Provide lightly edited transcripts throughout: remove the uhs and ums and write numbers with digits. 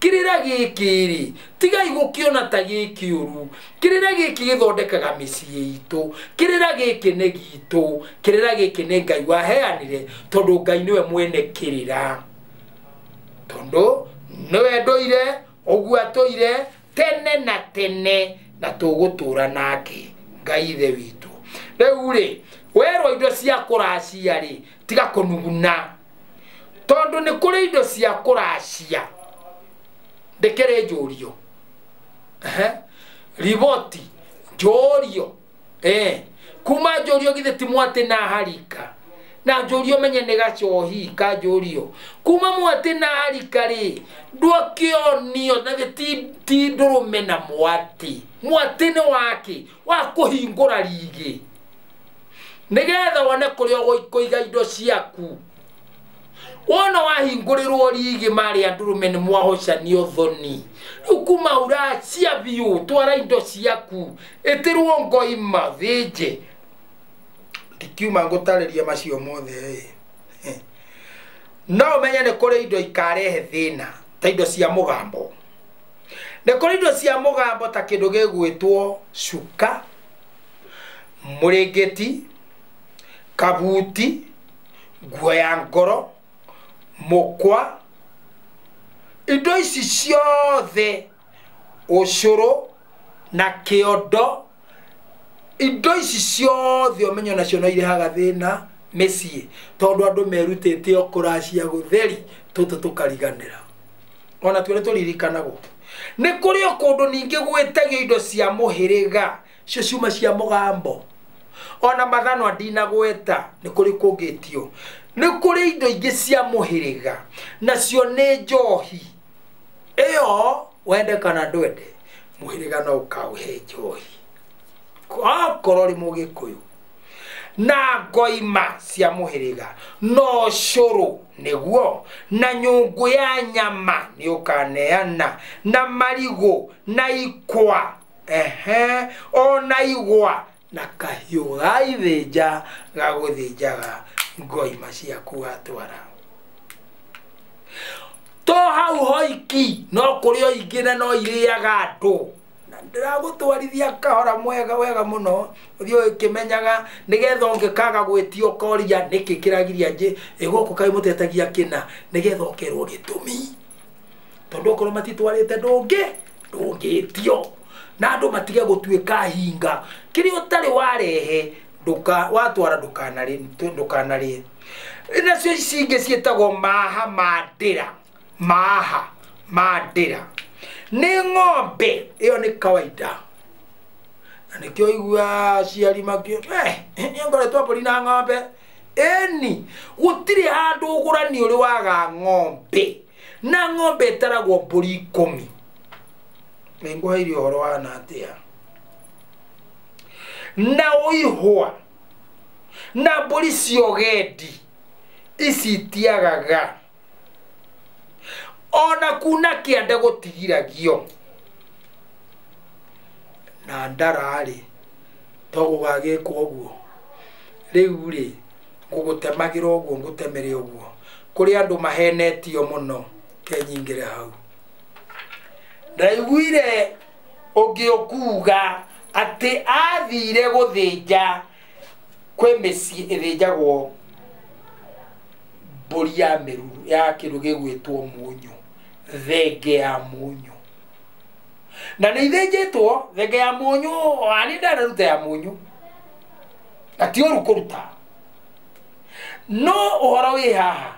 Kĩrĩra gĩkĩ rĩ, tigai gũkĩona ta gĩkĩũru. Kĩrĩra gĩkĩ gĩthondekaga mĩciĩ itũ. Kĩrĩra gĩkĩ nĩ gitũ. Kĩrĩra gĩkĩ nĩ Ngai waheanire, tondũ Ngai nĩwe mwene kĩrĩra. Tondũ nĩwe ndũire, ũguo atũire tene na tene, na tũgũtũra nake Ngai ithe witũ. Rĩu rĩ, werwo indo cia kũracia rĩ, tiga kũnuguna, tondũ nĩ kũrĩ indo cia kũracia. Ndĩkĩrĩ njũrio. Riboti njũrio. Kuma njũrio githĩ ti mwatĩ na harika. Na njũrio menye nĩ gacohi ka njũrio. Kuma mwatĩ na harika rĩ, ndwakĩonio na ti ndũrũme na mwatĩ. Mwatĩ nĩ wake wa kũhingũra rigĩ, nĩgetha wone kũrĩa ũgũiga indo ciaku. Wona wahingũrĩrwo rigĩ marĩa ndũrũme nĩ mwahocanio thoni. Rĩu kuma ũracia biũ, twara indo ciaku, ĩtĩrwo ngoima thĩnje. Ndikiuma ngũtarĩria macio mothe ĩ. No ũmenye nĩ kũrĩ indo ikarehe thĩna, ta indo cia mũgambo. Nĩ kũrĩ indo cia mũgambo ta kĩndũ gĩgwĩtwo cuka, mũrĩngĩti, kabuti, nguo ya ngoro, mũkwa. Indo ici ciothe, ũcũrũ na kĩondo, indo ici ciothe ũmenye nacio no irehaga thĩna mĩciĩ, tondũ andũ merutĩte o kũracia gũtheri, tũtũ tũkariganĩra. Ona tuo nĩ tũririkanagwo. Nĩ kũrĩ o kũndũ ningĩ gwĩtagio indo cia mũhĩrĩga, cio ciuma cia mũgambo. Ona mathanwa ndinagweta, nĩ kũrĩ kũngĩtio. Nĩ kũrĩ indo ingĩ cia mũhĩrĩga, nacio nĩ njohi. Ĩyo wende kana ndwende, mũhĩrĩga no ũkaũhe njohi. Akorwo ũrĩ mũgĩkũyũ. Na ngoima cia mũhĩrĩga, no cũrũ nĩguo, na nyũngũ ya nyama nĩ ũkaneana, na marigũ, na ikwa, ona igwa, na kahiũ ga ithĩnja ga gũthĩnjaga ngoima ciaku watwara. To hau hoiki, no kũrĩ o ingĩ na no irĩaga andũ. Na ndĩragũtwarithia kahora mwega wega mũno, ũthiĩ ũkĩmenyaga nĩgetha ũngĩkaga gwĩtio ũkoria nĩkĩ kĩragiria njĩ ĩgũkũ kaĩ mũtetagia kĩna, nĩgetha ũkerwo gĩtũmi. Tondũ okorwo matitwarĩte ndũngĩtio. Na andũ matige gũtuĩka hinga. Kĩrĩa ũtarĩ warehe, watwara ndũkanarĩe. Nacio ici ingĩ ciĩtagwo maha ma ndĩra. Maha ma ndĩra. Nĩ ng'ombe, ĩyo nĩ kawaida. Na nĩkĩo ũiguaga aciari makiuga, niĩ ngoretwo mbũri na ng'ombe. Ĩni, gũtirĩ handũ ũgũrani ũrĩ waga ng'ombe. Na ng'ombe ĩtaragwo mbũri 10. Nĩ ngũheire ũhoro wa na atĩa. Na ũihwa, na mbũri cia ũgendi, ici itiagaga. Ona kuna kĩande gũtigiragio. Na ndara-rĩ, to gũgagĩkwo ũguo. Rĩu rĩ, ngũgũtemagĩra ũguo, ngũtemere ũguo. Kũrĩ andũ mahenetio mũno, ke nyingĩre hau. Ndaiguire ũngĩ ũkuga atĩ athire gũthĩnja kwĩ mĩciĩ ĩthĩnjagwo mbũri ya mĩruru, ya kĩndũ gĩgwĩtwo mũnyũ, thenge ya mũnyũ. Na nĩ ithĩnjĩtwo thenge ya mũnyũ, niĩ ndanaruta ya mũnyũ. Na ti ũru kũruta. No ũhoro wĩ haha,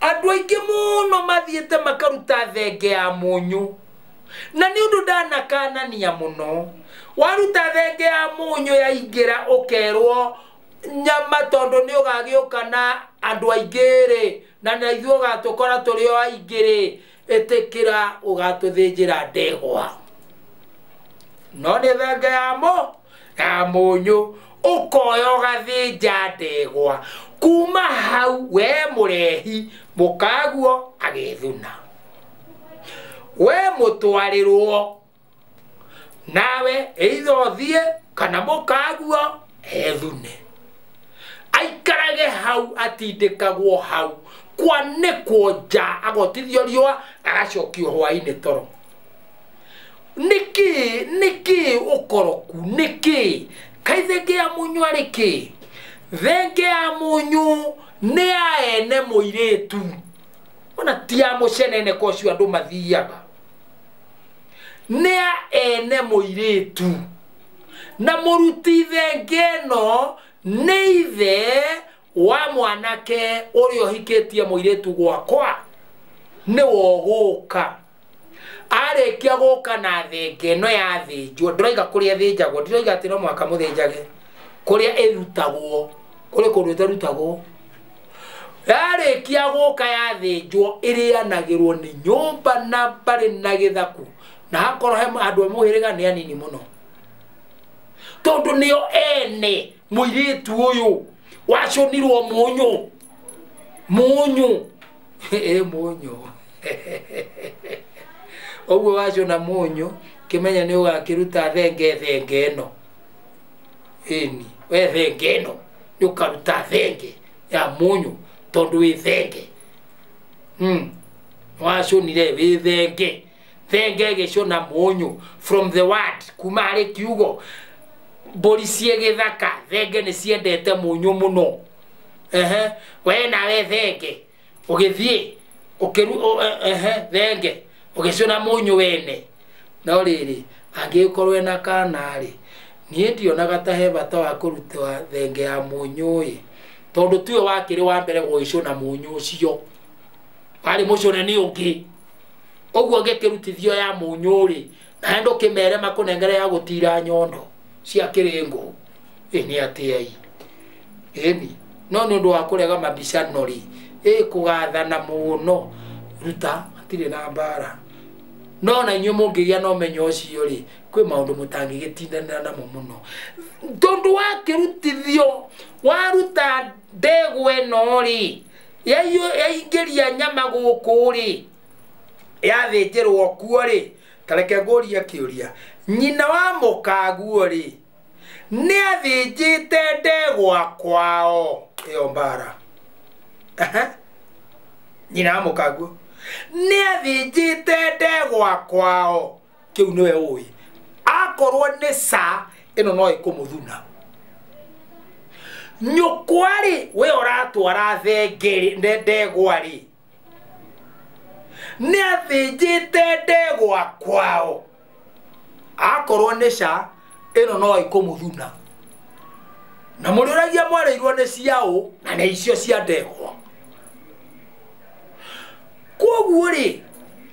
andũ aingĩ mũno mathiĩte makaruta thenge ya mũnyũ. Na nĩ ũndũ ndanakanania mũno. Waruta thenge ya mũnyũ yaingĩra ũkerwo nyama tondũ nĩ ũgagĩũka na andũ aingĩ rĩ, na na ithuĩ ũgatũkora tũrĩ o aingĩ rĩ, ĩtĩkĩra ũgatũthĩnjĩra ndegwa. No nĩ thenge ya mũnyũ, ũkoya ũgathĩnja ndegwa. Kuma hau we mũrehi mũkaguo agĩthuna. We mũtwarĩrwo nawe either ũthiĩ kana mũkaguo ethune. Aikarage hau atindĩkagwo hau Kwanĩkwo nja agotithio riũa agacokio hwaĩ-inĩ toro. Nĩkĩ nĩkĩ ũkoroku nĩkĩ kaĩ thenge ya mũnyũ arĩ kĩ? Thenge ya mũnyũ nĩ ya ene mũirĩtu, ona ti ya mũcenene kwa ũcio andũ mathiaga, nĩ ya ene mũirĩtu. Na mũruti thenge ĩno nĩ ithe wa mwanake ũrĩa ũhikĩtie mũirĩtu gwakwa, nĩwe ũgũka. Arĩkia gũka na thenge ĩno yathĩnjwo, ndĩroiga kũrĩa ĩthĩnjagwo, ndiroiga atĩ no mũhaka mũthĩnjage, kũrĩa ĩrutagwo, kũrĩ kũndũ ĩtarutagwo. Yarĩkia gũka yathĩnjwo, ĩrĩanagĩrwo nĩ nyũmba na mbarĩ na gĩthaku, na hakorwo he andũ a mũhĩrĩga nĩ anini mũno, tondũ nĩo ene mũirĩtu ũyũ wacũnirwo mũnyũ mũnyũ ĩ mũnyũ ũguo wacũna mũnyũ kĩmenya nĩ ũgakĩruta thenge thenge ĩno ĩni we thenge ĩno nĩ ũkaruta thenge ya mũnyũ tondũ wĩ thenge wacũnire wĩ thenge thenge ĩgĩcũna mũnyũ from the word kuma harĩ kiugo mbũri ciĩ gĩthaka thenge nĩ ciendete mũnyũ mũno. Ehe, we nawe thenge ũgĩthiĩ ũkĩru ehe thenge ũgĩcũna mũnyũ wene. No rĩrĩ angĩgĩkorwo ena kana rĩ, niĩ ndionaga ta he bata wa kũruta thenge ya mũnyũ ĩ, tondũ tiwe wakĩrĩ wa mbere gũgĩcũna mũnyũ ũcio, warĩ mũcũne nĩ ũngĩ. Ũguo ngĩkĩrutithio ya mũnyũ rĩ, na ndũkĩmere makũnengere ya gũtira nyondo cia kĩrĩngũ ĩ nĩ atĩa ĩ ĩni no nĩ ũndũ wa kũrega mabicano rĩ, ĩ kũgathana mũno ruta hatirĩ na mbara. No na inyuĩ mũngĩgĩa na ũmenyo ũcio rĩ, kwĩ maũndũ mũtangĩgĩtindanĩra namo mũno, tondũ wakĩrutithio waruta ndegwa ĩno rĩ, yaingĩria nyama gũkũ rĩ, yathĩnjĩrwo kuo rĩ, ta reke ngũrie kĩũria, nyina wa mũkaguo rĩ nĩ athĩnjĩte ndegwa kwao ĩyo mbara. Nyina wa mũkaguo nĩ athĩnjĩte ndegwa kwao, kĩu nĩwe ũĩ. Akorwo nĩ ca ĩno no ĩkũmũthuna. Nyũkwa rĩ, we ũratwara thenge ndegwa rĩ, nĩ athĩnjĩte ndegwa kwao, akorwo nĩ ca ĩno no ĩkũmũthuna. Na mũrĩũragia mwarĩirwo nĩ ciaũ, na nĩ icio cia ndegwa. Koguo rĩ,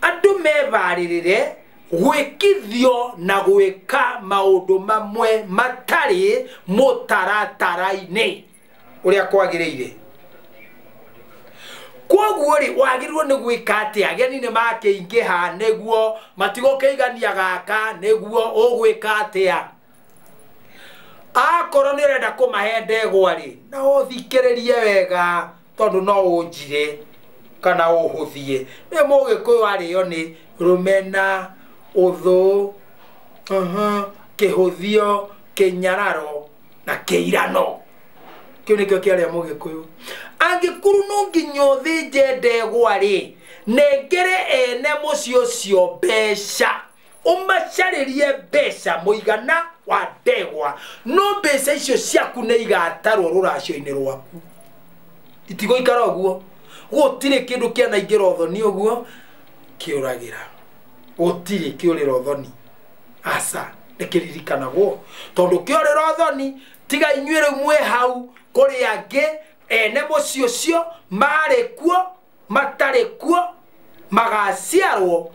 andũ mebarĩrĩre gwĩkithio na gwĩka maũndũ mamwe matarĩ mũtaratara-inĩ ũrĩa kwagĩrĩire. Koguo rĩ, wagĩrĩirwo nĩ gwĩka atĩa? Ageni nĩ makĩingĩha nĩguo matigũkĩigania gaka, nĩguo ũgwĩka atĩa? Akorwo nĩ ũrenda kũmahe ndegwa rĩ, na ũthikĩrĩrie wega tondũ no ũnjire kana ũhũthie. Nĩ mũgĩkũyũ arĩo nĩ rũmena, ũthũ, kĩhũthio, kĩnyararo na kĩirano. Kĩu nĩkĩo kĩarĩa mũgĩkũyũ. Angĩkorwo no nginya ũthĩnje ndegwa rĩ, nengere ene mũciĩ ũcio mbeca, ũmacarĩrie mbeca mũigana wa ndegwa, no mbeca icio ciaku nĩ igatarwo rũracio-inĩ rwaku, itigũikara ũguo. Gũtirĩ kĩndũ kĩanaingĩra ũthoni ũguo kĩũragĩra, gũtirĩ kĩũrĩra ũthoni, aca nĩ kĩririkanagwo, tondũ kĩũrĩra ũthoni tiga inyuĩ rĩu mwĩ hau kũrĩ angĩ ene mũciĩ ũcio marĩ kuo matarĩ kuo magaciarwo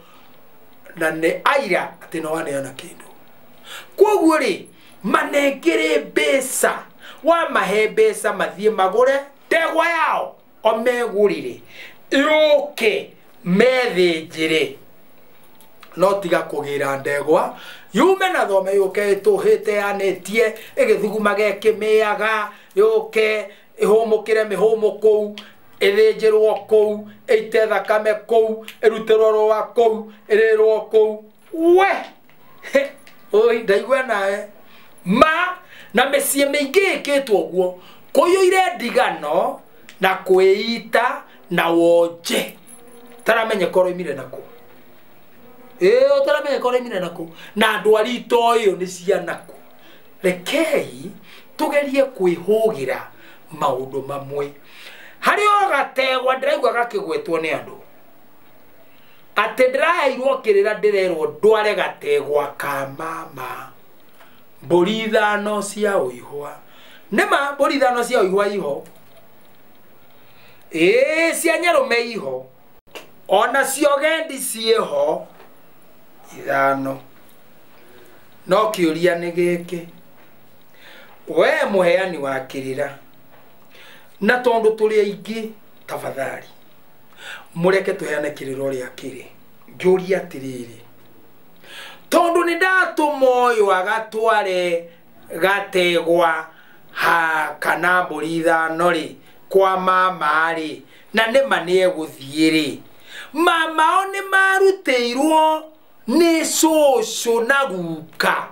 na nĩ aira atĩ no waneana kĩndũ. Koguo rĩ, manengere mbeca, wamahe mbeca mathiĩ magũre ndegwa yao, o megũrĩre yũke methĩnjĩre, no tiga kũgĩra ndegwa yume na thome yũke ĩtũhĩte yanĩtie ĩgĩthugumage ĩkĩmĩaga, yũke ĩhũmũkĩre mĩhũmũ kũu, ĩthĩnjĩrwo kũu, ĩite thakame kũu, ĩrutĩrwo rũa kũu, ĩrĩrwo kũu. We oi ndaigua nawe ma na mĩciĩ mĩingĩ ĩkĩtwo ũguo, kũiyũire ndigano na kwĩita na wonje taramenye koro imire naku ĩĩ ũtaramenye koro imire naku na ndwari to ĩyo nĩ cianaku. Rekei tugerie kwĩhũgĩra maũndũ mamwe. Harĩ o gategwa ndĩraigua gakĩgwetwo nĩ andũ atĩ ndĩraheirwo kĩrĩra ndĩrerwo ndware gategwa ka mama mbũri ithano cia ũihwa. Nĩma mbũri ithano cia ũihwa iho, ĩĩ cia nyarũme iho, ona cio gendi ciĩho ithano. No kĩũria nĩ gĩkĩ, we mũheani wa kĩrĩra, na tondũ tũrĩ aingĩ, tafadhali mũreke tũheane kĩrĩra ũrĩa kĩrĩ. Njũrie atĩrĩrĩ, tondũ nĩ ndatũma ũyũ agatware gategwa ha kana mbũri ithano rĩ kwa mama rĩ, na nĩma nĩ egũthiĩ rĩ, mama o nĩ marutĩirwo nĩ cũcũ na guka,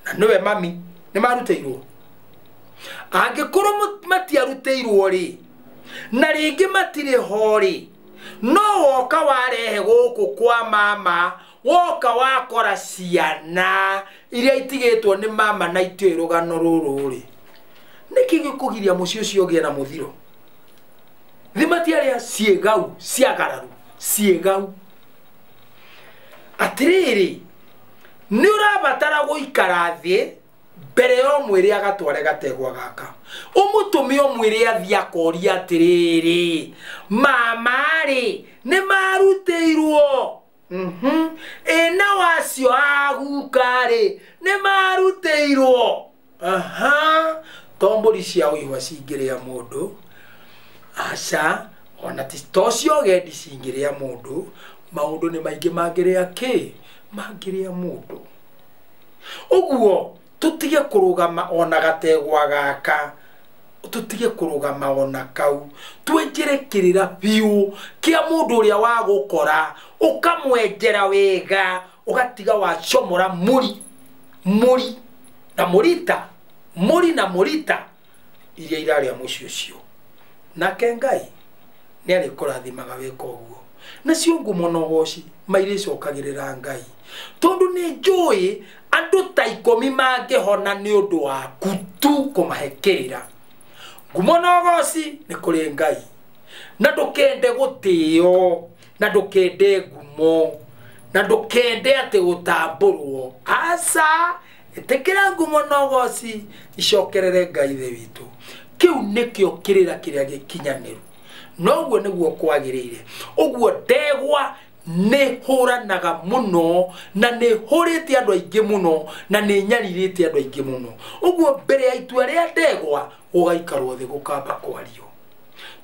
na nĩwe mami, nĩ marutĩirwo. Angĩkorwo matiarutĩirwo rĩ, na rĩngĩ matirĩ ho rĩ, no woka warehe gũkũ kwa mama, woka wakora ciana iria itigĩtwo nĩ mama na itiũĩ rũgano rũrũ rĩ, nĩkĩ gĩkũgiria mũciĩ ũcio ũgĩe na mũthiro? Thĩ matiarĩa ciĩgau ciagararu ciĩgau. Atĩrĩrĩ, nĩ ũrabatara gũikara thĩ mbere ya ũmwĩre agatware gategwa gaka, ũmũtũme ũmwĩre athiĩ akoria atĩrĩrĩ, mama rĩ nĩ marutĩirwo? Ĩ nao acio a guka rĩ nĩ marutĩirwo? Aha, to mbũri cia ũihwa cingĩrĩa mũndũ, aca, ona to cio gendi cingĩrĩa mũndũ. Maũndũ nĩ maingĩ mangĩrĩa kĩ, mangĩrĩa mũndũ. Ũguo tutige kũrũgama ona gategwa gaka, tutige kũrũgama ona kau, twenjere kĩrĩra biũ kĩa mũndũ ũrĩa wagũkora, ũkamwenjera wega, ũgatiga wacomora mũri mũri na mũrita mũri na mũrita iria irarĩa mũciĩ ũcio. Nake Ngai nĩ arĩkũrathimaga weka ũguo. Nacio ngumo na ũgoci mairĩcokagĩrĩra Ngai, tondũ nĩ njũĩ andũ ta ikũmi mangĩhona nĩ ũndũ waku tu kũmahe kĩrĩra. Ngumo na ũgoci nĩ kũrĩ Ngai, na ndũkende gũtĩo, na ndũkende ngumo, na ndũkende atĩ gũtambũrwo. Aca, ĩtĩkĩra ngumo na ũgoci icokerere Ngai ithe witũ. Kĩu nĩkĩo kĩrĩra kĩrĩa gĩkinyanĩru, noguo nĩguo kwagĩrĩire. Ũguo ndegwa nĩ hũranaga mũno, na nĩ hũrĩte andũ aingĩ mũno, na nĩ nyarirĩte andũ aingĩ mũno. Ũguo mbere ya itua rĩa ndegwa gũgaikarwo thĩ gũkamba kwario,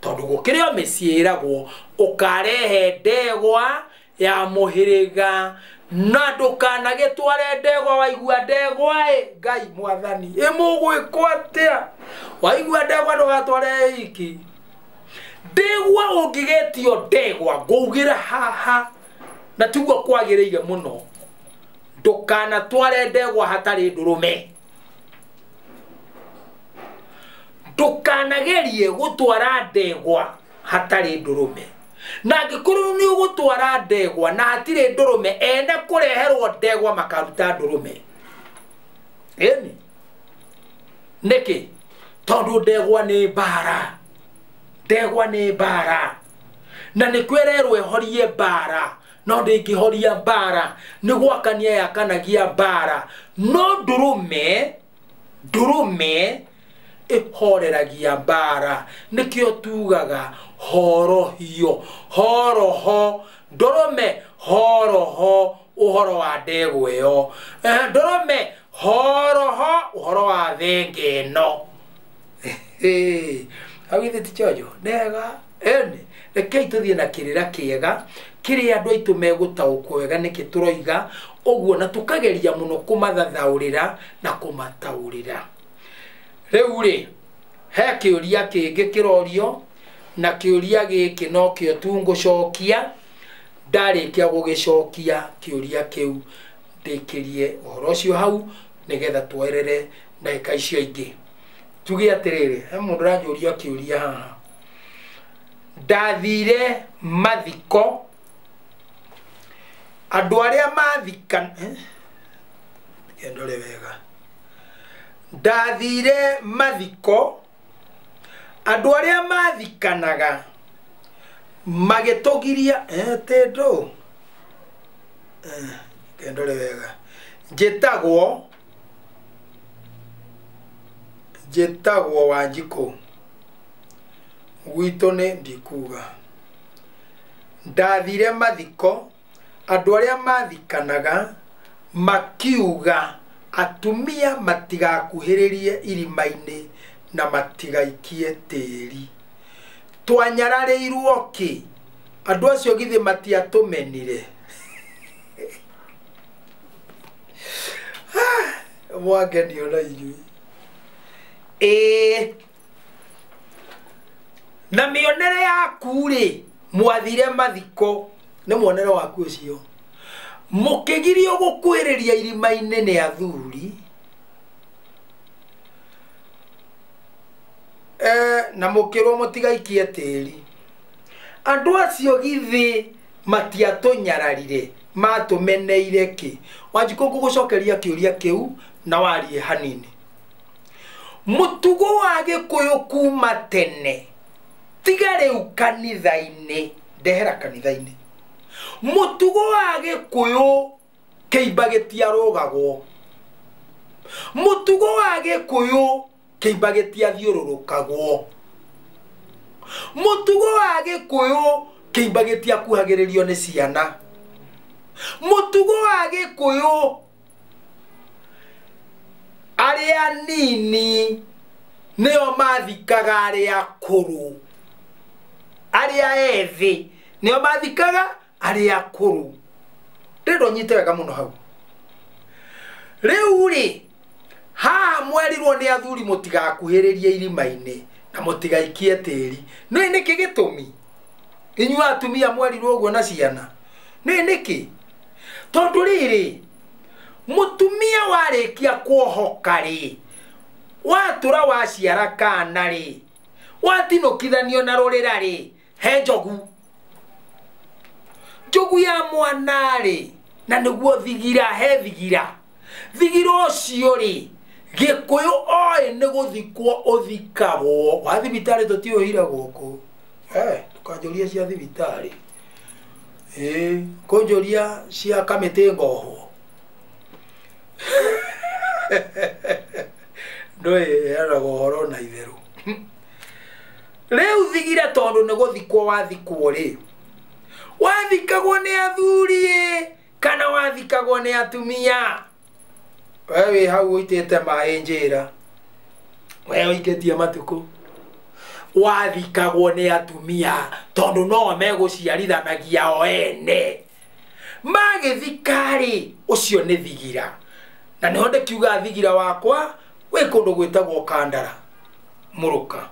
tondũ gũkĩrĩ o mĩciĩ ĩragwo ũkarehe ndegwa ya mũhĩrĩga, na ndũkanagĩtware ndegwa waigua ndegwa ĩ Ngai mwathani ĩ mũgwĩkwo atĩa? Waigua ndegwa ndũgatware iki. Ndegwa ũngĩgetio ndegwa ngũugĩra haha, na tiguo kwagĩrĩire mũno, ndũkanatware ndegwa hatarĩ ndũrũme. Ndũkanagerie gũtwara ndegwa hatarĩ ndũrũme. Na angĩkorwo nĩ ũgũtwara ndegwa na hatirĩ ndũrũme, ene kũreherwo ndegwa makaruta ndũrũme. Ĩni nĩkĩ? Tondũ ndegwa nĩ mbara, ndegwa nĩ mbara, na nĩ kwĩrerwo ĩhorie mbara, no ndĩngĩhoria mbara, nĩ gwakania yakanagia mbara. No ndũrũme, ndũrũme ĩhoreragia mbara. Nĩkĩo tugaga horohio, horoho, ndũrũme horoho ũhoro wa ndegwa ĩyo, ndũrũme horoho ũhoro wa thenge ĩno. Hau githĩ ti chonjo ndega? Ĩni rekei tũthiĩ na kĩrĩra kĩega kĩrĩa andũ aitũ megũtaũkwo wega nĩkĩ tũroiga ũguo, na tũkageria mũno kũmathathaũrĩra na kũmataũrĩra. Rĩu rĩ, he kĩũria kĩngĩ kĩrorio, na kĩũria gĩkĩ nokĩo tu ngũcokia. Ndarĩkia gũgĩcokia kĩũria kĩu, ndĩkĩrie ũhoro ũcio hau nĩgetha tuoerere ndagĩka icio ingĩ. Tuge atĩrĩrĩ, he mũndũ ũranjũria kĩũria haha, Ndathire mathiko andũ arĩa mathikan ndore wega. Ndathire mathiko andũ arĩa mathikanaga magĩtũgiria tendo ndore wega. Njĩtagwo Wanjikũ gwitũ nĩ ndikuga. Ndathire mathiko andũ arĩa mathikanaga makiuga atumia matigakuhĩrĩrie irima-inĩ na matigaikie tĩri. Twanyararĩirwo kĩ? Andũ acio githĩ matiatũmenire? Mwangenio na inyuĩ. Ĩĩ, na mĩonere yaku rĩ, mwathire mathiko nĩ muonere waku ũcio, mũkĩgirio gũkuhĩrĩria irima-inĩ nĩ athuri na mũkĩrwo mũtigaikie tĩri. Andũ acio githĩ matiatũnyararire, matũmeneire kĩ? Wanjikũ ngũgũcokeria kĩũria kĩu na warie hanini. Mũtugo wa Gĩkũyũ kuma tene, tiga rĩu kanitha-inĩ, ndehera kanitha-inĩ. Mũtugo wa Gĩkũyũ kĩimba gĩtiarũgagwo. Mũtugo wa Gĩkũyũ kĩimba gĩtiathiũrũrũkagwo. Mũtugo wa Gĩkũyũ kĩimba gĩtiakuhagĩrĩrio nĩ ciana. Mũtugo wa Gĩkũyũ arĩa nini nĩo mathikaga arĩa akũrũ, arĩa ethĩ nĩo mathikaga arĩa akũrũ. Ndĩrenda ũnyite wega mũno hau. Rĩu rĩ, haha mwerirwo nĩ athuri mũtigakuhĩrĩrie irima-inĩ na mũtigaikie tĩri. Nĩ nĩkĩ gĩtũmi? Inyuĩ atumia mwerirwo ũguo na ciana. Nĩ nĩkĩ? Tondũ rĩrĩ, mũtumia warĩkia kuohoka rĩ, watũra waciara kana rĩ, watinũkithanio na rũrĩra rĩ, he njogu. Njogu ya mwana rĩ, na nĩguo thigira, he thigira. Thigira ũcio rĩ, Gĩkũyũ oĩ nĩ gũthikwo ũthikagwo. Wa thibitarĩ tũtiũhire gũkũ. Ndũkanjũrie cia thibitarĩ. Kũnjũria cia kamĩtĩ ngohwo. Ndũĩ heanaga ũhoro na itherũ. Rĩu thigira tondũ nĩ gũthikwo wathikwo rĩ, wathikagwo nĩ athuri kana wathikagwo nĩ atumia? We wĩ hau ũitĩte maĩ njĩra, we ũikĩtie matukũ. Wathikagwo nĩ atumia tondũ no megũciarithanagia o ene. Magĩthika rĩ, ũcio nĩ thigira. Na nĩho ndĩkiuga thigira wakwa wĩ kũndũ gwĩtagwo Kandara Mũrũka.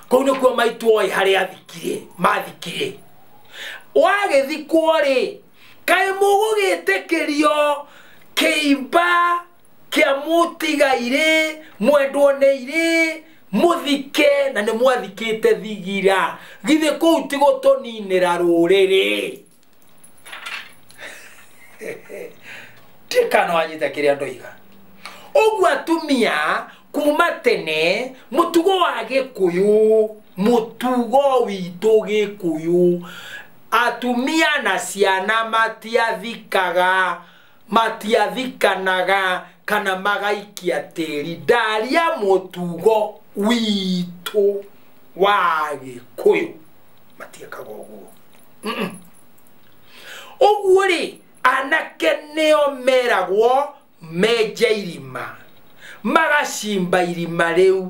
Kũu nĩkuo maitũ oĩ harĩa athikire, mathikire. Wagĩthikwo rĩ, kaĩ mũgũgĩtĩkĩrio kĩimba kĩa mũtigairĩ, mwendwo nĩ irĩ, mũthike na nĩ mwathikĩte thigira. Githĩ kũu ti gũtũninĩra rũrĩrĩ? Ndikana wanyita kĩrĩa ndoiga. Ũguo atumia kuma tene, mũtugo wa Gĩkũyũ, mũtugo witũ Gĩkũyũ, atumia na ciana matiathikaga, matiathikanaga kana magaikia tĩri. Ndaria mũtugo witũ wa Gĩkũyũ, matiĩkaga ũguo. Ũguo rĩ, anake nĩo meragwo menje irima, magacimba irima rĩu.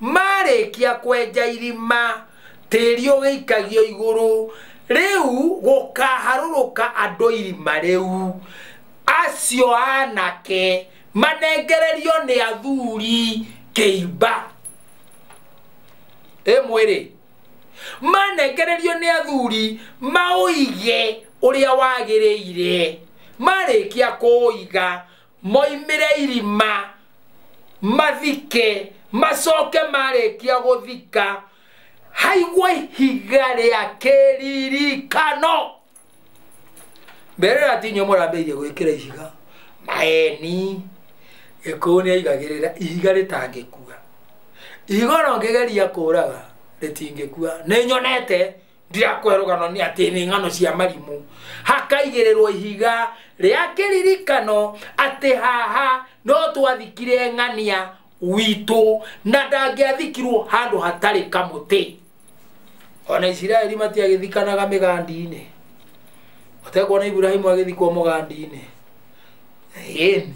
Marĩkia kwenja irima, tĩri ũgĩikagio igũrũ. Rĩu gũkaharũrũka andũ irima rĩu, acio anake manengererio nĩ athuri kĩimba. Ĩmwe rĩ, manengererio nĩ athuri maũige ũrĩa wagĩrĩire. Marĩkia kũũiga, moimĩre irima, mathike, macoke marĩkia gũthika, Haigwo ihiga rĩa kĩririkano. Mbere ĩyo ti inyuĩ mũrambĩrĩirie gwĩkĩra ihiga. Maeni Gĩkũyũ nĩ aigagĩrĩra ihiga rĩtangĩkua. Ihiga ona ũngĩgeria kũraga rĩtingĩkua. Nĩ nyonete ndirakũhe rũgano nĩ atĩ nĩ ng'ano cia marimũ. Hakaigĩrĩrwo ihiga rĩa kĩririkano atĩ haha no twathikire ng'ania witũ na ndangĩathikirwo handũ hatarĩ kamũtĩ. Ona Isiraeli matiagĩthikanaga mĩgandi-inĩ. Ũtekuona Ibrahimu agĩthikwo mũgandi-inĩ. Ĩni.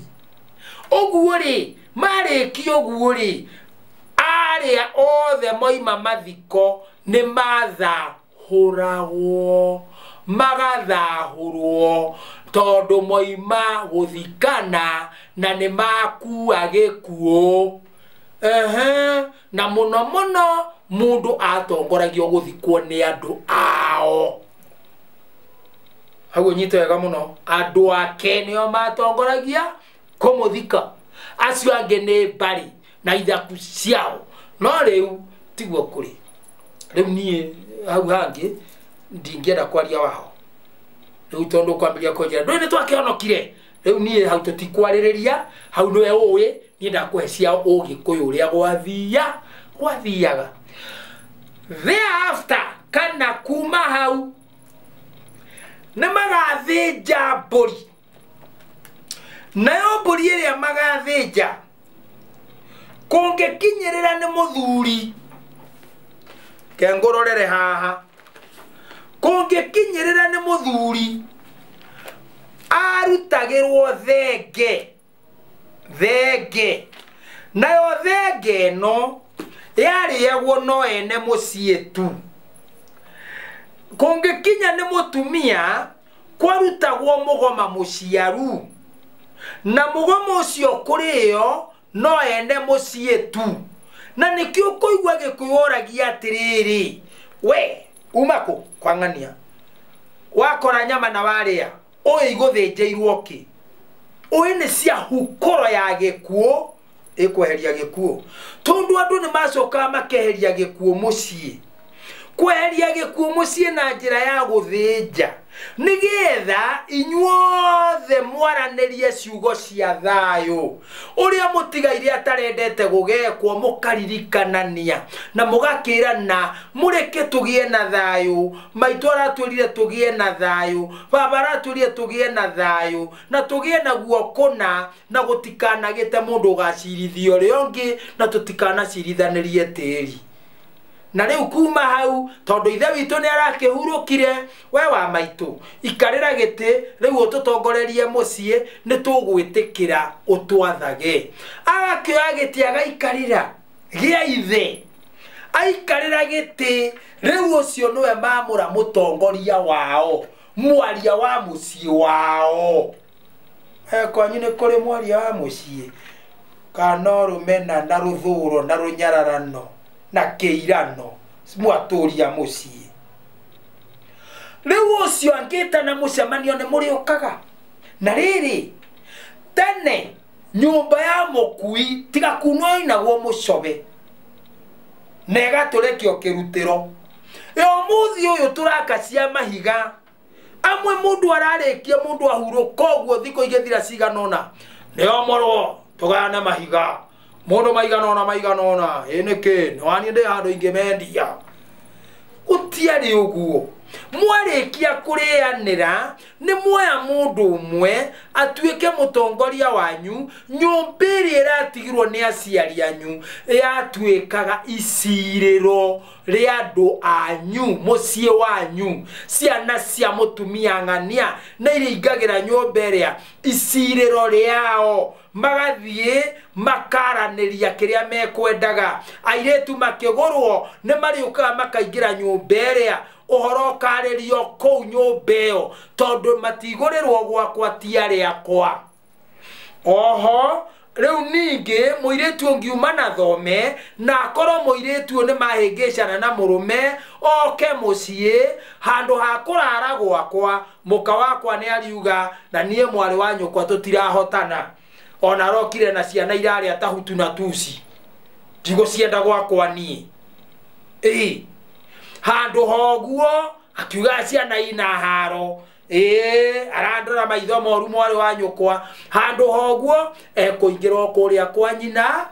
Ũguo rĩ, marĩkia ũguo rĩ, arĩa othe moima mathiko nĩ mathahũragwo, magathahũrwo tondũ moima gũthikana na nĩ makua gĩkuũ. Na mũno mũno mũndũ atongoragio gũthikwo nĩ andũ ao. Hau ũnyite wega mũno, andũ ake nĩo matongoragia kũmũthika, acio angĩ nĩ mbarĩ na ithaku ciao. No rĩu tiguo kũrĩ. Rĩu niĩ hau hangĩ ndingĩenda kwaria wao. Rĩu tondũ kwambĩrĩria kũnjĩra ndũĩ nĩ twakĩhonokire. Rĩu niĩ hau tũtikwarĩrĩria, hau nĩwe ũĩ, niĩ ndakũhe cia ũgĩkũyũ ũrĩa gwathiaga. Thereafter kana kuma hau nĩ magathĩnja mbũri. Nayo mbũri ĩrĩa magathĩnja kũngĩkinyĩrĩra nĩ mũthuri, kengũrorere haha, kũngĩkinyĩrĩra nĩ mũthuri arutagĩrwo thenge. Thenge. Nayo thenge ĩno yarĩagwo no ene mũciĩ tu. Kũngĩkinya nĩ mũtumia kwarutagwo mũgoma mũciaru, na mũgoma ũcio kũrĩo no ene mũciĩ tu. Na nĩkĩo ũkũigua Gĩkũyũ oragia atĩrĩrĩ, we uma kũ? Kwa ng'ania. Wakora nyama na warĩa, ũĩ igũthĩnjĩirwo kĩ? Ũĩ nĩ cia hukũro ya gĩkuũ, ĩkweheria gĩkuũ. Tondũ andũ nĩ macokaga makeheria gĩkuũ mũciĩ. Kweheria gĩkuũ mũciĩ na njĩra ya gũthĩnja, nĩgetha inyuothe mwaranĩrie ciugo cia thayũ. Ũrĩa mũtigaire atarendete gũgekwo mũkaririkanania na mũgakĩrana mũreke tũgĩe na thayũ. Maitũ aratwĩrire tũgĩe na thayũ, baba aratwĩrire tũgĩe na thayũ, na tũgĩe naguo kũna, na gũtikanagĩte mũndũ ũgacirithia ũrĩa ũngĩ, na tũtikanacirithanirie tĩri. Na rĩu kuma hau tondũ ithe witũ nĩ arakĩhurũkire, we wa maitũ ikarĩra gĩtĩ rĩu ũtũtongorerie mũciĩ, nĩ tũgwĩtĩkĩra ũtwathage. Agakĩoya gĩtĩ agaikarĩra gĩa ithe, aikarĩra gĩtĩ rĩu ũcio nĩwe mamũra mũtongoria wao, mwaria wa mũciĩ wao. Kwanyu nĩ kũrĩ mwaria wa mũciĩ kana rũmena na rũthũro na rũnyararano na kĩirano mwatũria mũciĩ. Rĩu ũcio angĩtana mũcemanio nĩ mũrĩũkaga. Na rĩrĩ tene nyũmba ya mũkui tiga kunwo inagwo mũcobe na ĩgatũrekio kĩrutĩro. Ũmũthĩ ũyũ tũraka cia mahiga amwe mũndũ ararĩkia mũndũ ahurũka ũguo thikũ igĩthira cigana ũna nĩomorwo tũgayane mahiga mũndũ maigana ũna maigana ũna ĩ nĩkĩ nĩwaniĩ ndĩ handũ ingĩmendia. Gũtiarĩ ũguo. Mwarĩkia kũrĩanĩra nĩ muoya mũndũ ũmwe atuĩke mũtongoria wanyu. Nyũmba ĩrĩa ĩratigirwo nĩ aciari anyu yatuĩkaga icirĩro rĩa andũ anyu, mũciĩ wanyu. Ciana cia mũtumia ng'ania nĩ iringagĩra nyũmba ĩrĩa icirĩro rĩao, magathiĩ makaranĩria kĩrĩa mekwendaga. Airĩtu makĩgũrwo nĩ marĩũkaga makaingĩra nyũmba ĩrĩa, ũhoro ũkarĩrio kũu nyũmba ĩyo, tondũ matigũrĩrwo gwakwa ti arĩakwa. Oho rĩu ningĩ mũirĩtu ũngiuma na thome na akorwo mũirĩtu ũyũ nĩ mahĩngĩcana na mũrũme oke mũciĩ handũ ha kũrara gwakwa, mũka wakwa nĩ ariuga na niĩ mwarĩ wa nyũkwa tũtirahotana, ona arokire na ciana irarĩa ta hutu na tuci, ndigũcienda gwakwa niĩ. Ĩĩ Handũ hoguo akiuga ciana ina haro arandora maitho moru mwarĩ wa nyũkwa. Handũ hoguo ekũingĩra kũrĩa kwa nyina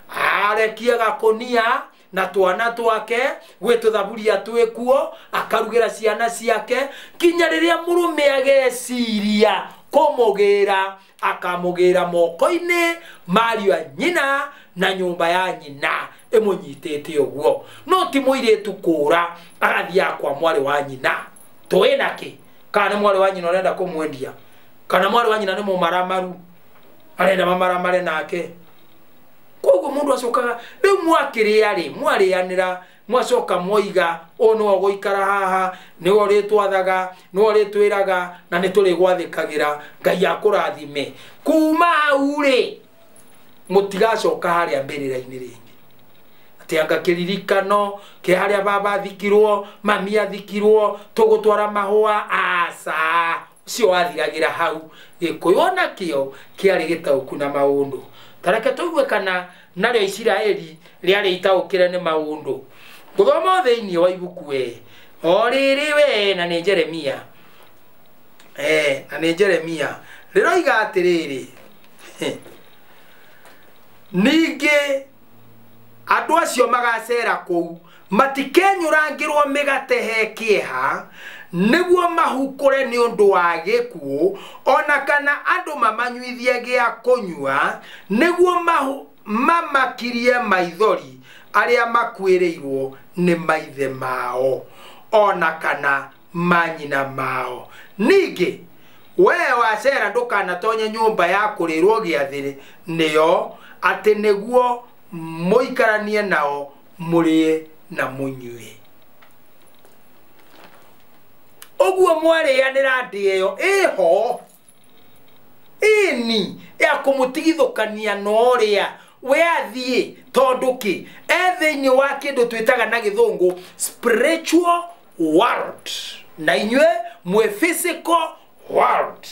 arekie gakonia na twana twake gwĩ tũthaburia twĩkuo akarugĩra ciana ciake kinya rĩrĩa mũrũme ageciria kũmũgĩra akamũgĩra moko-inĩ mario a nyina na nyũmba ya nyina ĩmũnyitĩte ũguo. No ti mũirĩtu kũra agathiaga kwa mwarĩ wa nyina tũĩ nakĩ kana nĩ mwarĩ wa nyina ũrenda kũmwendia kana mwarĩ wa nyina nĩ mũmaramaru arenda mamaramare nake. Koguo mundu acokaga riu mwakĩrĩa rĩ mwarĩanĩra mwacoka mwoiga ũyũ nĩwe ũgũikara haha nĩwe ũrĩtwathaga nĩwe ũrĩtwĩraga na nĩ tũrĩgwathĩkagĩra Ngai akũrathime. Kuma hau rĩ mũtigacoka harĩa mbĩrĩra-inĩ rĩngĩ atĩ anga kĩririkano kĩa harĩa baba athikirwo mami athikirwo tũgũtwara mahũa aca ũcio wathiragĩra hau. Gĩkũyũ onakĩo kĩarĩ gĩtaũku na maũndũ. Tareke tũigue kana narĩo Isiraeli rĩarĩ itaũkĩre nĩ maũndũ. Gũthoma thĩinĩ wa ibuku we o rĩrĩ we na nĩ Jeremia na nĩ Jeremia rĩroiga atĩrĩrĩ ningĩ andũ acio magacera kũu matikenyũrangĩrwo mĩgate he kĩeha nĩguo mahukũre nĩ ũndũ wa gĩkuũ ona kana andũ mamanyuithie gĩa kũnyua nĩguo mamakirie maithori arĩa makuĩrĩirwo nĩ maithe mao ona kana manyina mao. Ningĩ we wacera ndũkanatonye nyũmba ya kũrĩrwo gĩathĩ nĩyo atĩ nĩguo mũikaranie nao mũrĩe na mũnyue. Ũguo mwarĩanĩra ndĩ ĩyo ĩho ĩni ya kũmũtigithũkania na ũrĩa we athiĩ tondũ kĩ e thĩinĩ wa kĩndũ twĩtaga na gĩthũngũ spiritual world na inyuĩ mwĩ physical world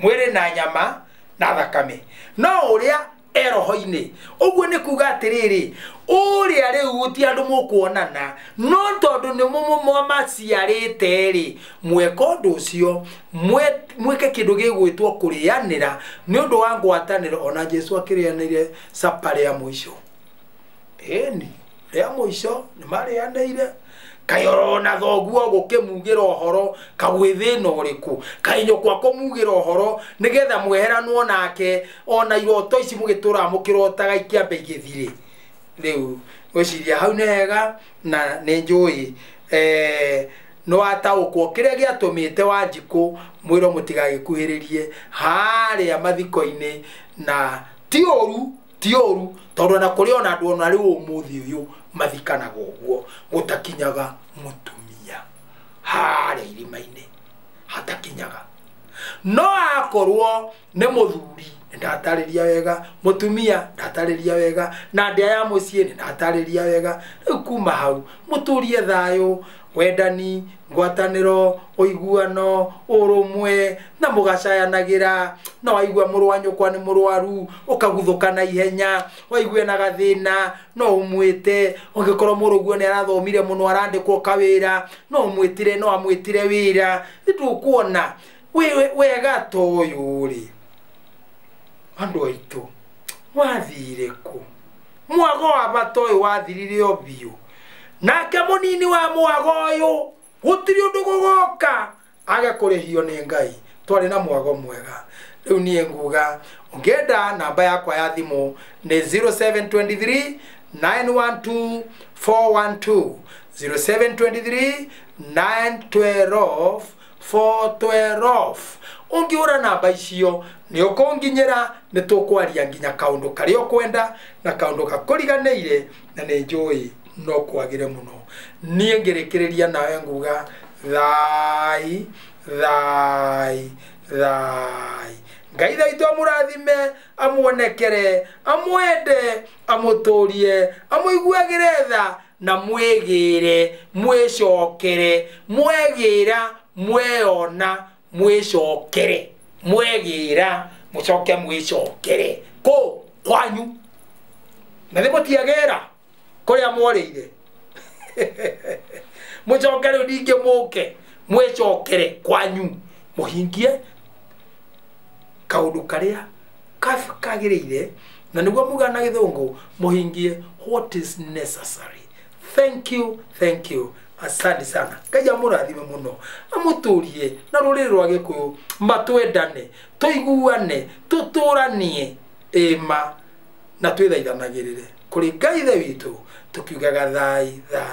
mwĩrĩ na nyama na thakame no ũrĩa eroho-inĩ. Ũguo nĩ kuga atĩrĩrĩ ũrĩa rĩu ti andũ mũkuonana no tondũ nĩ mũmaciarĩte rĩ mweka ũndũ ũcio mwĩke kĩndũ gĩgwĩtwo kũrĩanĩra nĩ ũndũ wa ngwatanĩro. Ona Jesu akĩrĩanĩire sapa rĩa mũico ĩni rĩa mũico nĩ marĩanĩire kaĩ orona thoguo gũkĩmugĩra ũhoro kagwĩ thĩna ũrĩkũ kaĩ nyũkwa kũmugĩra ũhoro nĩgetha mweheranwo nake ona iroto ici mũgĩtũraga mũkĩrotaga ikĩambe igĩthire. Rĩu ngwĩciria hau nĩ hega na nĩ njũĩ nĩ wataũkwo kĩrĩa gĩatũmĩte Wanjikũ mwĩrwo mũtigagĩkuhĩrĩrie harĩa mathiko-inĩ na ti ũru ti ũru tondũ ona kũrĩ ona andũ ona rĩu ũmũthĩ ũyũ mathikanaga ũguo gũtakinyaga mũtumia harĩa irima-inĩ hatakinyaga. No akorwo nĩ mũthuri nĩ ndatarĩria wega mũtumia ndatarĩria wega na ndĩa ya mũciĩ nĩ ndatarĩria wega. Rĩu kuma hau mũtũrie thayũ wendani ngwatanĩro ũiguano ũrũmwe na mũgacayanagĩra. Na waigua mũrũ wa nyũkwa nĩ mũrwaru ũkaguthũka na ihenya waigua na gathĩna no ũmwĩte ũngĩkorwo mũrũguo nĩ arathomire mũno arandĩkwo kawĩra no ũmwĩtire no amwĩtire wĩra. Nĩtũkuona wega ta ũyũ rĩ andũ aitũ wathire kũ mwago wa bata ũyũ wathirire o biũ nake mũnini wa mwago ũyũ gũtirĩ ũndũ gũgoka age kũrĩhio nĩ Ngai. Twarĩ na mwago mwega. Rĩu niĩ nguga ũngĩenda namba yakwa ya thimũ nĩ 0723 912 412 0723 912 412. Ũngĩũra namba icio nĩ ũkũnginyĩra nĩ tũkwaria nginya kaũndũ karĩa ũkwenda na kaũndũ gakũriganĩire na nĩ njũĩ no kwagĩre mũno. Niĩ ngĩrĩkĩrĩria nawe nguga thai thai thai. Ngai thaitũ amũrathime amuonekere amwende amũtũrie amũiguagĩre tha na mwĩgĩre mwĩcokere mwegĩra mweyona mwĩcokere mwegĩra mũcoke mwĩcokere kũ kwanyu na nĩ mũtiagĩra kũrĩa mworĩire. Mũcoke rĩu ningĩ mũke mwĩcokere kwanyu mũhingie kaũndũ karĩa kagĩrĩire, na nĩguo muga na gĩthũngũ mũhingie what is necessary. Thank you, thank you, asante sana. Ngai amũrathime mũno, amũtũrie na rũrĩrĩ rwa Gĩkũyũ, matwendane, tũiguane, tũtũranie ĩma na twĩthaithanagĩrĩre kũrĩ Ngai Ithe witũ, tũkiugaga thai thai.